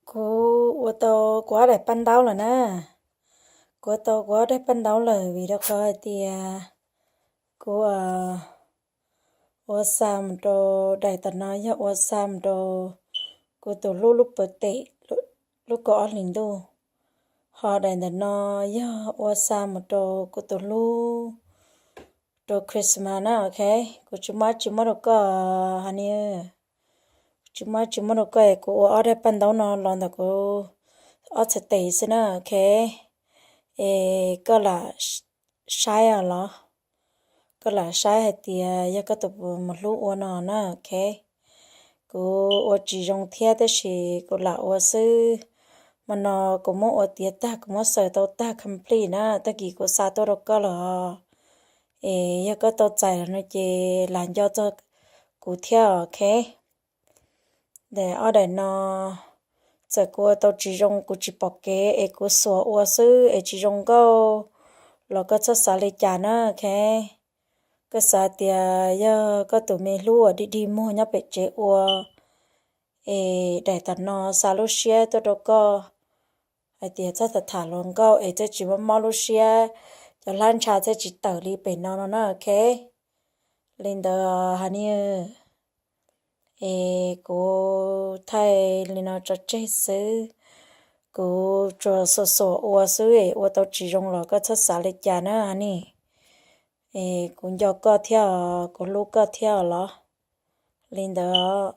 Kuv ua tau kuv ob daim paj ntaub lawm na. Kuv ua tau kuv ob daim paj ntaub lawm vim rau qhov hais tias kuv ua xa mus rau, daim ntawm no yog ua xa mus rau kuv tus hlub lub birthday, lub kaum ob hlis ntuj. Ho daim ntawm no yog ua xa mus rau kuv tus hlub rau Christmas na, ok. Kuv tsis muab, tsis muab rau koj, honey. Tsis muab, tsis muab rau koj es kuv ua ob daim paj ntaub no los ntawm kuv ob txhais tes xwb na, ok. Es koj lam saib os los, koj lam saib hais tias yog koj tus mus hlub ua no na, ok. Kuv ua tsis zoo thiab tab sis kuv lam ua xwb. Mas no kuv muab ua tiav tag, kuv muab xaws tau tag complete na, tag kis kuv xa tuaj rau koj los. Es yog koj tau txais los no ces lam nco txog kuv thiab, ok. Ces ob daim no txawm kuv ua tau tsis zoo, kuv tsis pom kev es kuv xuas ua xwb es tsis zoo nkauj los koj txhob xav li cas na, ok. Koj xav tias yog koj tus me hlub uas dig dig muag nyob pem tsev ua, es daim tam no xa lub siab tuaj rau koj hais tias txhob tham tham hluas nkauj es thiaj tsis mob mob lub siab, cov hlab ntsha thiaj tsis tawm li pem no no na, ok. Li ntawd, honey. Es kuv thaij li no tso tseg xwb. Kuv tsuas xuas xuas ua xwb es ua tau tsis zoo los koj txhob xav li cas na, honey. Es kuv nco koj thiab, kuv hlub koj thiab los. Li ntawd.